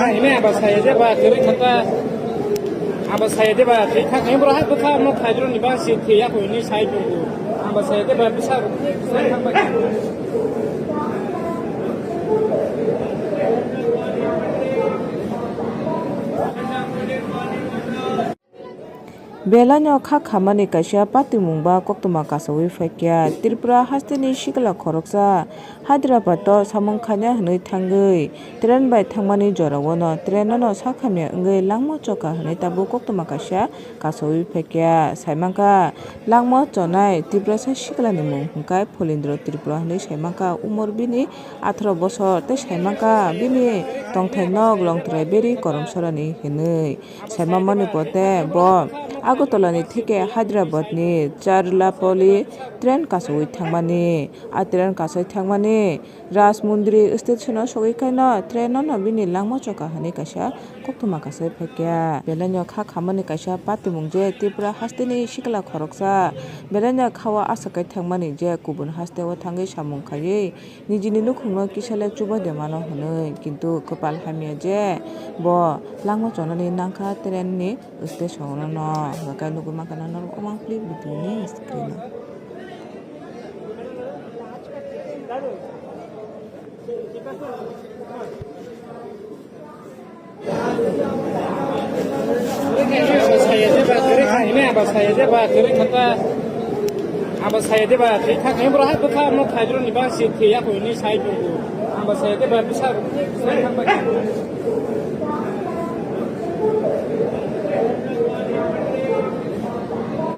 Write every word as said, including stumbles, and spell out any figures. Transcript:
Hine aba saya de ba kiri kata. Aba saya de ba thik thak ni bro hai bwkha mo thaidro ni ba si thiya ko ni sai ko. Aba saya de ba bisa. Belai no kha khamani kaisa patimung ba koktwma kasawi phaikya. Tripura hasteni sikla khoroksa Hyderabad o samung khaina hwnwi thangwi train bai thangmani jorao no train no sakhamya wngwi langma choka hwnwi tabuk koktwma kaisa kasawi phaikya. Saimankha langma chonai Tiprasa siklani mung hwnkhe Pholindro Tripura hwnwi saimankha, umor bini atharo bosor tei saimankha bini tongthai nok Longtrai Beri Koromsorani hwnwi. Saimamani pote bo Agartala ni theke Hyderabad ni Charlapoli train kasawi thangmani. A train kasawi thangmani Rajmundri station o sogwi khaino train no bini langma choka hwnwi kaisa koktwma kasawi phaikya. Belai no kha khamani kaisa patimung je Tripura hasteni sikla khoroksa belai no kha o achakai thangmani je kubun haste o thangwi samung khaiwi nijini nukhungno kisa le chuba de mano hwnwi, kintu kwpal hamya je bo langma chonani nangkha train ni station o no, hwnkhe nugwi mankha na norok omang clip video ni screen o. Aba saya de ba kiri kata. Aba saya de ba thik thak ni bro hai bwkha mo thaidro ni ba si thiya ko ni sai ko. Aba saya de ba bisa.